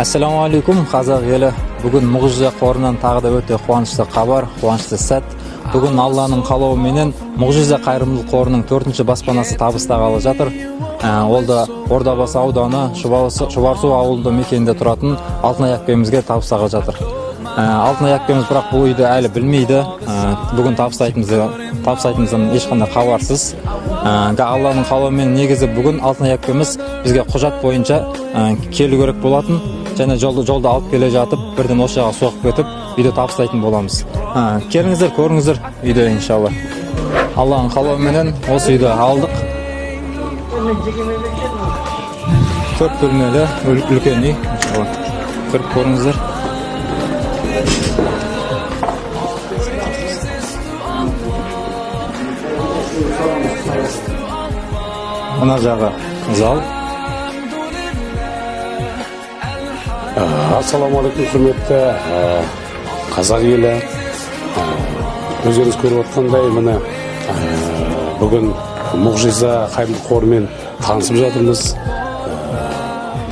Ассалаумағалейкум, қазақ елі. Бүгін Мұғжиза қорынан тағы да өте қуанышты хабар, қуанышты сәт. Бүгін Алланың қалауыменен Мұғжиза қайырымдылық қорының 4-ші баспанасы табыстағалы жатыр. Ол да Ордабасы ауданы Шұбарсу ауылында мекенінде тұратын Алтынай әпкемізге табыстағалы жатыр. Алтынай әпкеміз бірақ бұл үйді әлі білмейді. Бүгін табыстайтынымыздан ешқандай хабарсыз. Алланың қалауымен негізі бүгін Алтынай әпкеміз бізге құжат бойынша келу керек болатын. Және жолды алып келе жатып, бірден осы жаққа соғып кетіп, үйді табыстайтын боламыз. Келіңіздер, көріңіздер үйді, иншалла. Алланың қалауыменен осы үйді алдық. 4 бөлмелі үлкен үй, иншалла. Кіріп көріңіздер. Мына жағы зал. Ассалаумағалейкум, құрметті қазақ елі. Өздеріңіз көріп отқандай, міне, бүгін Мұғжиза қайырымдылық қорымен танысып жатырмыз.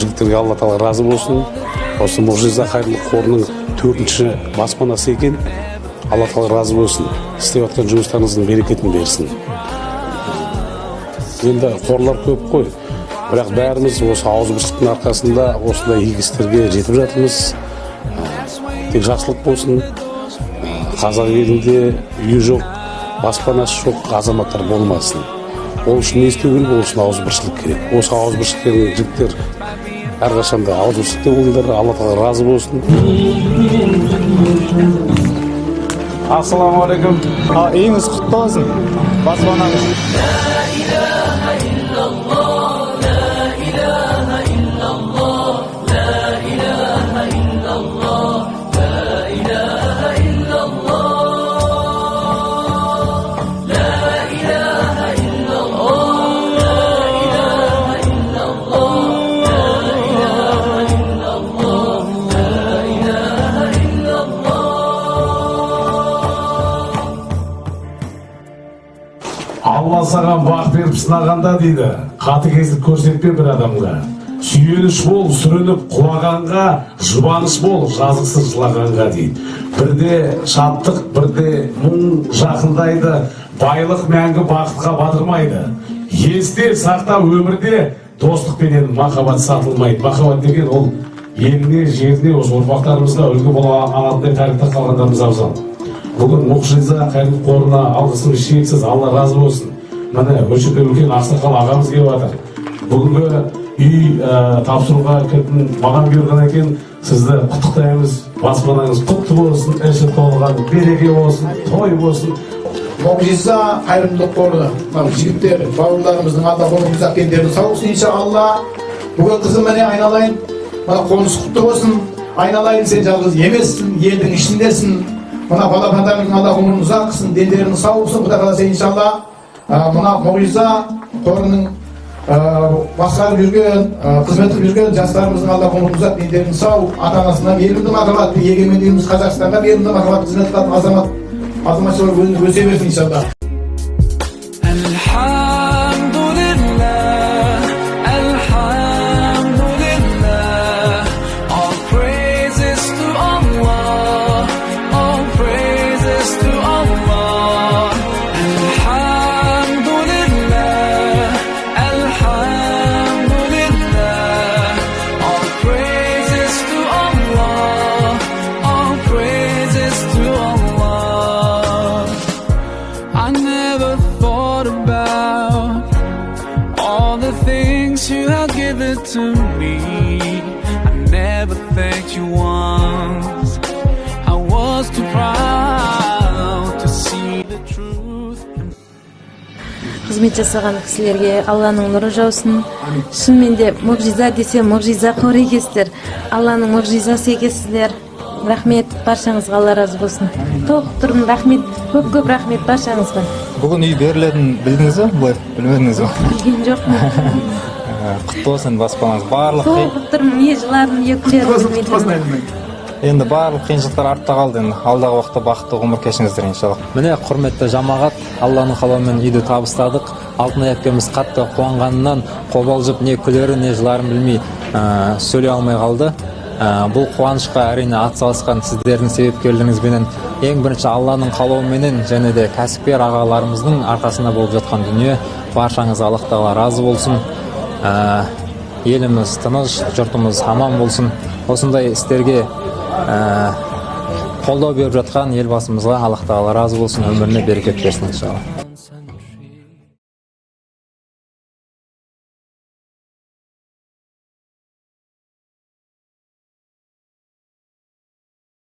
Жігіттерге Алла тағала разы болсын. Осы Мұғжиза қайырымдылық қорының 4-ші баспанасы екен. Алла тағала разы болсын. Істеп жатқан жұмыстарыңыздың берекетін берсін. Енді қорлар көп қой. Бірақ бәріміз осы ауызбіршіліктің арқасында осындай игі істерге жетіп жатырмыз. Тек жақсылық болсын. Қазақ елінде үйі жоқ, баспанасы жоқ азаматтар болмасын. Ол үшін не істеу керек? Ол үшін ауызбіршілік керек. Осы ауызбіршіліктен жігіттер әрқашанда ауызбіршілікте болыңдар. Алла тағала разы болсын. Ассалаумағалейкум. Үйіңіз құтты болсын. Баспанаңыз. Алла саған бақ беріп сынағанда дейді, қатыгездік көрсетпе бір адамға. Сүйеніш бол, сүрініп құлағанға, жұбаныш бол, жазықсыз жылағанға дейді. Бірде шаттық, бірде мұң жақындайды, байлық мәңгі бақытқа батырмайды. Есте сақта өмірде достықпенен махаббат сатылмайды. Махаббат деген ол еліне, жеріне, осы ұрпақтарымызға үлгі бола алатындай тарихта қалғандарымыз абзал. Бүгін Мұғжиза қайырымдылық қорына алғысымыз шексіз, Алла разы болсын. Міне, осы жерде үлкен ақсақал ағамыз келіп жатыр. Бүгінгі үй тапсыруға кіретін маған бұйырған екен, сізді құттықтаймыз. Баспанаңыз құтты болсын, іші толған береке болсын, той болсын. Мұғжиза қайырымдылық қоры, мынау жігіттер, бауырларымыздың Алла ғұмырын ұзақ дендерін сау қылсын, иншалла. Бүгін қызым міне айналайын, мына қоныс құтты болсын. Айналайын, сен жалғыз емессің, елдің ішіндесің. Мына балапандарымыздың Алла ғұмырын ұзақ қылсын, дендерін сау қылсын, Құдай қаласа иншалла. Мына Мұғжиза қорының басқарып жүрген, қызмет қылып жүрген жастарымыздың Алла ғұмырын ұзақ, дендерін сау, ата-анасына мейірімді махаббат, егемен еліміз Қазақстанға мейірімді махаббат қызмет қылатын азаматшалар өсе берсін иншалла. To me, I never thanked you once. I was too proud to see the truth. Қызмет жасаған кісілерге Алланың нұры жаусын. Шынымен де мұғжиза десе мұғжиза қор екенсіздер. Алланың мұғжизасы екенсіздер. Рахмет, баршаңызға Алла разы болсын. Толқып тұрмын, рахмет, көп-көп рахмет баршаңызға. Бүгін үй берілетінін білдіңіз бе? Былай білмедіңіз бе? Білген жоқпын. Құтты болсын баспанаңыз. Барлық Толқып тұрмын, не жыларым, не күлерім білмей. Енді барлық қиыншылықтар артта қалды енді. Алдағы уақытта бақытты ғұмыр кешіңіздер иншалла. Міне, құрметті жамағат, Алланың қалауымен үйді табыстадық. Алтынай әпкеміз қатты қуанғанынан қобалжып, не күлерін, не жыларын білмей, сөйлей алмай қалды. Бұл қуанышқа, әрине, атсалысқан сіздердің себепкерлігіңізбенен, ең бірінші Алланың қалауыменен және де кәсіпкер ағаларымыздың арқасында болып жатқан дүние. Баршаңызға Аллах Тағала разы болсын. Еліміз тыныш, жұртымыз аман болсын. Осындай істерге қолдау беріп жатқан Елбасымызға Аллах Тағала разы болсын, өміріне берекет берсін, иншалла.